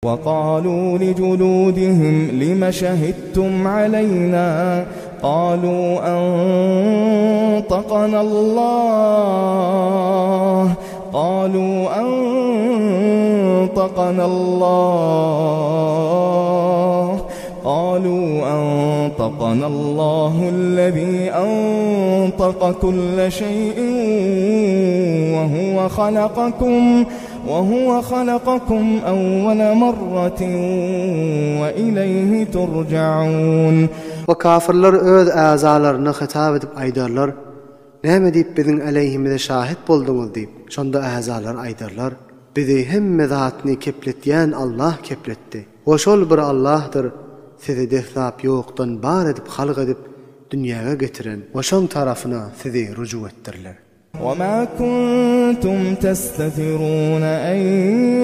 وَقَالُوا لِجُلُودِهِمْ لِمَ شَهِدتُّمْ عَلَيْنَا قَالُوا أَنطَقَنَا اللَّهُ قَالُوا أَنطَقَنَا اللَّهُ قَالُوا أَنطَقَنَا اللَّهُ الَّذِي أَنطَقَ كُلَّ شَيْءٍ وَهُوَ خَلَقَكُمْ وَهُوَ خَلَقَكُمْ أَوَّلَ مَرَّةٍ وَإِلَيْهِ تُرْجَعُونَ. We kafyrlar öz äzalaryna hitap edip aýdarlar, Näme diýip biziň aleýhimize şahit bolduňyz diýip, şonda äzalar aýdarlar, Bizi hemme zatny kepletýän Allah kepletdi. We şol bir Allahdyr sizi deslap ýokdan bar edip halk edip dünýäge getiren we şoň tarapyna sizi rujuk etdiriler. وَمَا كُنتُمْ تَسْتَتِرُونَ أَن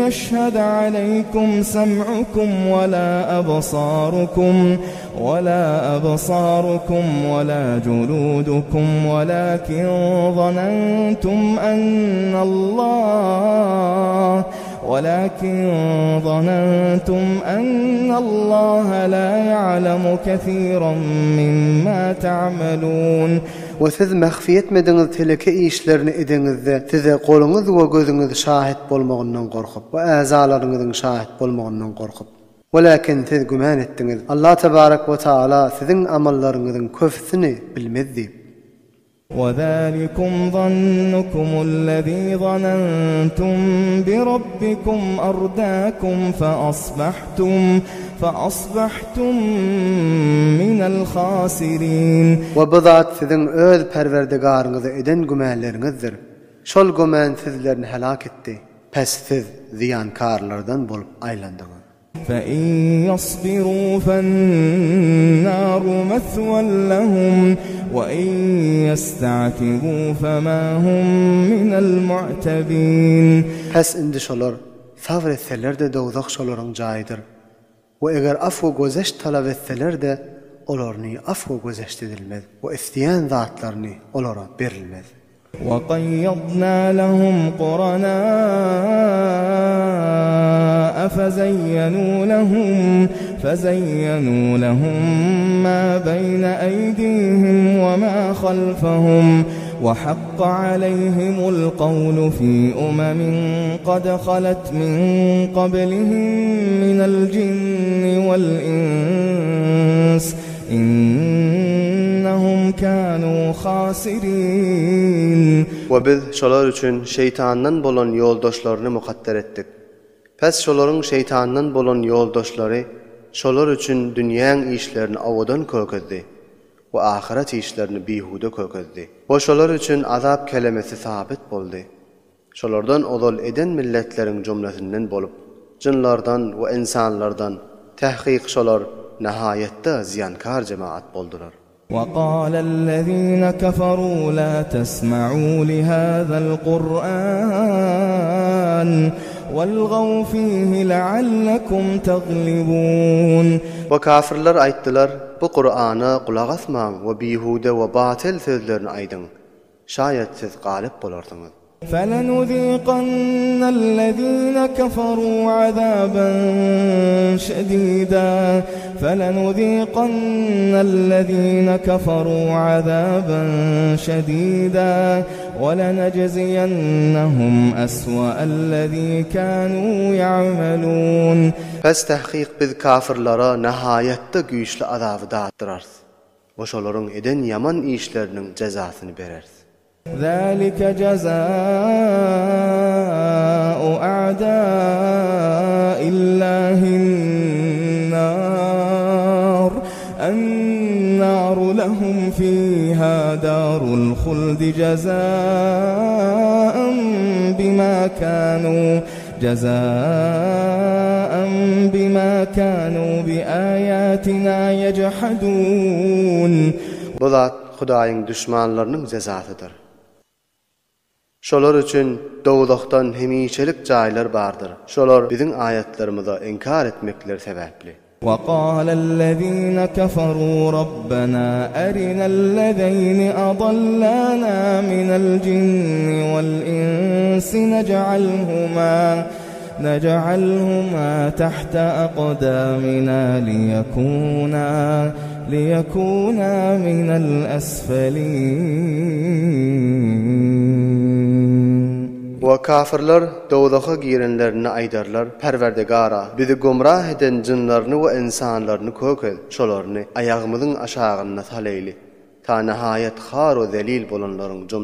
يَشْهَدَ عَلَيْكُمْ سَمْعُكُمْ وَلَا أَبْصَارُكُمْ وَلَا أَبْصَارُكُمْ وَلَا جُلُودُكُمْ وَلَٰكِن ظَنَنتُمْ أَنَّ اللَّهَ وَلَٰكِن ظَنَنتُمْ أَنَّ اللَّهَ لَا يَعْلَمُ كَثِيرًا مِّمَّا تَعْمَلُونَ. We siz mahfiý etmediňiz teleke işlerini edeňizde size goluňyz we gözüňiz şahit bolmagyndan gorkup we äzalaryňyzyň şahit bolmagyndan gorkup. Welakin siz güman etdiňiz, Allah tebarek we taala siziň amallaryňyzyň köpüsini bilmez diýip. وَذَٰلِكُمْ ظَنُّكُمُ الَّذِي ظَنَنتُم بِرَبِّكُمْ أَرْدَاكُمْ فَأَصْبَحْتُم فَأَصْبَحْتُم مِّنَ الْخَاسِرِينَ. We bu zat siziň öz Perwerdigaryňyza eden gümänleriňizdir. Şol gümän sizlerini heläk etdi. Pes siz zyýankarlardan bolup aýlandyňyz. فَإِن يَصْبِرُوا فَالنَّارُ مَثْوًى لَّهُمْ وَإِن يَسْتَعْتِبُوا فَمَا هُم مِّنَ الْمُعْتَبِينَ. Pes indi şolar sabyr etseler-de dowzah şolaryň jaýydyr. We eger afw gözeşt talap etseler-de olarny afw gözeşt edilmez we isleýän zatlaryny olara berilmez. وَقَيَّضْنَا لَهُمْ قُرَنَاءَ فَزَيَّنُوا لَهُمْ فَزَيَّنُوا لَهُم مَّا بَيْنَ أَيْدِيهِمْ وَمَا خَلْفَهُمْ وَحَقَّ عَلَيْهِمُ الْقَوْلُ فِي أُمَمٍ قَدْ خَلَتْ مِن قَبْلِهِم مِّنَ الْجِنِّ وَالْإِنسِ إِنَّهُمْ كَانُوا خَاسِرِينَ. We biz şolar üçin şeýtandan bolan ýoldaşlaryny mukadder etdik. Pes şolaryň şeýtandan bolan ýoldaşlary şolar üçin dünýäň işlerini owadan kökezdi we ahyret işlerini bihuda kökezdi. We şolar üçin azap kelemesi sabyt boldy. Şolardan ozal eden milletleriň jumlesinden bolup, jynlardan we ynsanlardan, tahkyk şolar nahaýatda zyýankar jemaat boldular. وَقَالَ الَّذِينَ كَفَرُوا لَا تَسْمَعُوا لِهَذَا الْقُرْآنِ وَالْغَوْا فِيهِ لَعَلَّكُمْ تَغْلِبُونَ. We kafyrlar aýtdylar, Bu Kur'ana gulak asmaň we bihuda we batyl sözlerini aýdyň, şaýat siz galyp bolarsyňyz. فَلَنُذِيقَنَّ الَّذِينَ كَفَرُوا عَذَابًا شَدِيدًا فَلَنُذِيقَنَّ الَّذِينَ كَفَرُوا عَذَابًا شَدِيدًا وَلَنَجْزِيَنَّهُمْ أَسْوَأَ الَّذِي كَانُوا يَعْمَلُونَ. Pes tahkyk biz kafyrlara nahaýatda güýçli azaby datdyrarys we şolaryň eden ýaman işleriniň jezasyny bereris. ذَٰلِكَ جَزَاءُ أَعْدَاءِ اللَّهِ النَّارُ النَّارُ لَهُمْ فِيهَا دَارُ الْخُلْدِ جَزَاءً بِمَا كَانُوا جَزَاءً بِمَا كَانُوا بِآيَاتِنَا يَجْحَدُونَ. Bu zat Hudaýyň duşmanlarynyň jezasydyr. Şolar üçin dowzahdan hemişelik jaýlar bardyr. Şolar biziň aýatlarymyza inkar etmekleri sebäpli. وَقَالَ الَّذِينَ كَفَرُوا رَبَّنَا أَرِنَا اللَّذَيْنِ أَضَلَّانَا مِنَ الْجِنِّ وَالْإِنسِ نَجْعَلْهُمَا. Nej'alhuma tahta aqdamina liýekuna liýekuna minel esfelin. We kafyrlar dowzaha girenlerinde aýdarlar, Perwerdigara, bizi gumrah eden jynlaryny we ynsanlaryny kökez, şolaryny aýagymyzyň aşagynda saleýli, ta nahaýat har we zelil bolanlaryň jum.